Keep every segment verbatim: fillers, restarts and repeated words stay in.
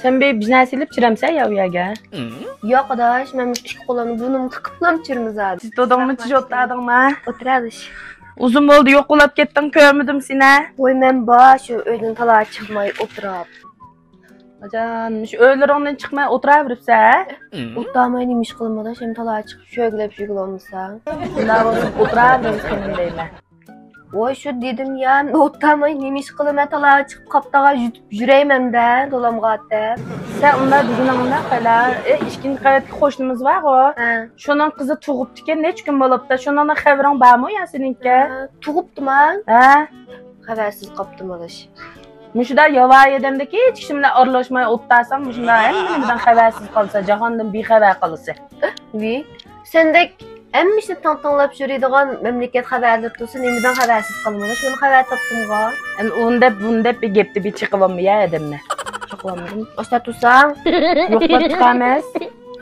سەن بىر بىر نەرسە ئېلىپ چۈرەمسەن يا ئۇ يەرگە؟ ياق ئاداش، مەن مۇشۇ ئىككى قولۇمنى بۇرنۇمغا تىقىپلام چۈرىمەن زادى. سىز تۇدۇڭمۇ چۈش ئولتۇردۇڭما؟ ئولتۇرالىش. ئۇزۇن بولدى يوقلاپ كەتتىڭ، كۆرمىدىم سېنى. ۋوي مەن بار شۇ ئۆيدىن تالا چىقماي ئولتۇراپ. ئاجان، شۇ ئۆيلىرىڭدىن چىقماي ئولتۇراۋېرىپسەن ھە؟ ئولتۇرماي نېمە ئىش قىلىمەن ئاداش، ھەم تالا چىقىپ شۆگىلەپ شۆگىلەپ بولمىسا. شۇنداق بولسا ئولتۇراۋېرىمىز قېنىم دەيمەن. ۋوي شۇ دېدىم يا، ئولتۇرماي نېمە ئىش قىلىمەن، تالا چىقىپ قاپتاغا يۈتۈپ يۈرەيمەن دە دولامغا ئاتەپ. سەن ئۇنداق دېگىنىڭ ئۇنداق قىلا. ئى، ئىككىنچى قەۋەتتىكى قوشنىمىز بارغۇ. ھە. شۇنىڭ قىزى تۇغۇپتىكەن، نەچچە كۈن بولۇپتۇ. شۇنىڭنىڭ خەۋىرىڭ بارمۇ يا سېنىڭكى؟ ھە، تۇغۇپتىما؟ ھە. خەۋەرسىز قاپتىم ئاداش. مۇشۇنداق ياۋايى ئادەمدەك ھېچ كىشى بىلەن ئارىلاشماي ئولتۇرساڭ، مۇشۇنداق ھەممە نېمىدىن خەۋەرسىز قالىسەن، جاھاندىن بىخەۋەر قالىسەن. ۋى، سەندەك ھەممە ئىشنى تىڭ تىڭلاپ يۈرىدىغان مەملىكەت خەۋەرلىرى تۇرسا، نېمىدىن خەۋەرسىز قالىمىز؟ شۇنى خەۋەر تاپتىمغۇ. ئەمدى ئۇنى دەپ، بۇنى دەپ بىر گەپتە بىر چېقىۋالما يا ئادەمنى. چېقىۋالمىدىم. ئاشتا تۇرساڭ. يوقلاپ چىقامىز.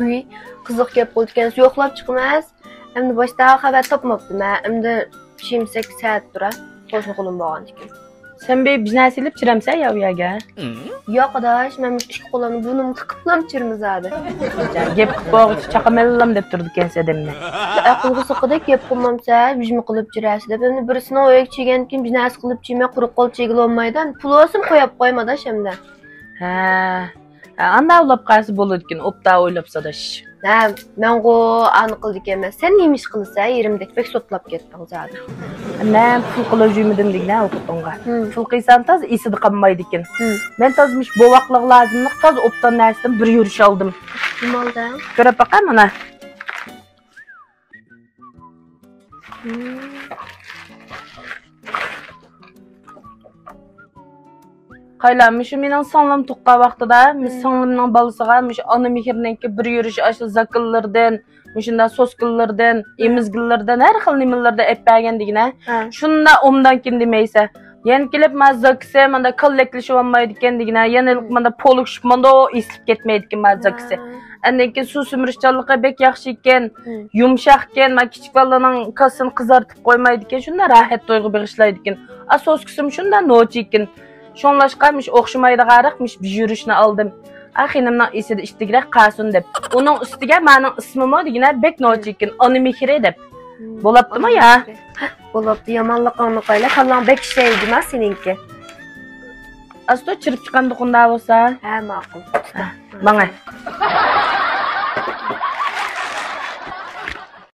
ۋى، قىزىق گەپ قىلىدىكەنسىز، يوقلاپ چىقىمىز. ئەمدى باشتا خەۋەر تاپماپتىمەن. ئەمدى پىشىم سەككىز سائەت تۇرا. قوشنا قولۇم بولغاندىكىن. سەن بىر بىر نەرسە ئېلىپ چۈرەمسەن يا ئۇ يەرگە؟ ياق ئاداش، مەن مۇشۇ ئىككى قولۇمنى بۇرنۇمغا تىقىپلام چۈرىمەن زادى. گەپ قىلىپ بولغۇچە چاقىمەنلام دەپ تۇرىدىكەنسەن ئادەمنى. ئەقىلگە سىغقۇدەك گەپ قىلمامسەن، ۋىجمۇ قىلىپ چۈرەرسەن دەپ. ئەمدى بىرسىنىڭ ئۆيىگە چىگەندىكىن بىر نەرسە قىلىپ چىگىلى بولمايدۇ. پۇل بولسىمۇ قويۇپ قويما ئاداش ئەمدى. ھە. ھە، ئانداق ئويلاپ قالسا بولىدىكەن، ئوبدان ئويلاپسەن ئاداش. ھە، مەنغۇ ئانا قىلىدىكەنمەن. سەن نېمە ئىش قىلىسەن؟ يېرىمدەك بەك سوتلاپ كەتتىڭ زادى. مەن پۇل قىلىپ يۈرمىدىم دېگىنە ۋاقتىڭغا. ھىم. پۇل قىلسام تازا ئېسىدە قالمايدىكەن. ھىم. مەن تازا مۇشۇ بوۋاقلىققا لازىملىق تازا ئوبدان نەرسىدىن بىر يۈرۈش ئالدىم. نېمە ئالدىڭ؟ كۆرۈپ باقە مانا. قايلا، مۇشۇ مېنىڭ سىڭلىم تۇغقان ۋاقتىدا، مۇشۇ سىڭلىمنىڭ بالىسىغا مۇشۇ ئانا مېھرىنىڭكى بىر يۈرۈش ئاشۇ زاكىلىرىدىن، مۇشۇنداق سوسكىلىرىدىن، ئېمىزگىلىرىدىن، ھەر خىل نېمىلىرىدىن ئەپ بەرگەن دېگىنە. ھە. شۇنداق ئوبدانكىن دېمەيسە. يەنە كېلىپ ما زاكىسى ماندا كاللەكلىشىۋالمايدىكەن دېگىنە، يەنە ھىم. ماندا پولۇشۇپ ماندا ئېسىلىپ كەتمەيدىكەن ما زاكىسى. ھە. ئاندىن كېيىن سۇ سۈمۈرۈشچانلىقى بەك ياخشى ئىكەن، ھىم. يۇمشاق ئىكەن، ما كىچىك بالىلارنىڭ كاسىسىنى قىزارتىپ قويمايدىكەن، شۇنداق راھەت تۇيغۇ بېغىشلايدىكەن. ئا سوسكىسىمۇ شۇنداق نوچى ئىكەن. شۇڭلاشقا مۇشۇ ئوخشىمايدىغانراق مۇشۇ بىر يۈرۈشنى ئالدىم. ئا خېنىمنىڭ ئېسىدە ئىتتىكرەك قالسۇن دەپ. ئۇنىڭ ئۈستىگە مانىڭ ئىسمىمۇ دېگىنە بەك نوچى ئىكەن، ئانا مېھرى دەپ. ھىم. بولاپتىمۇ يا؟ بولۇپتۇ، يامانلىقىڭنى قويلا، كاللاڭ بەك ئىشلەيدۇ ما سېنىڭكى. ئاستا چىرىپ چىقامدۇق ئۇنداق بولسا. ھە، ماقۇل. ھە، ماڭاي.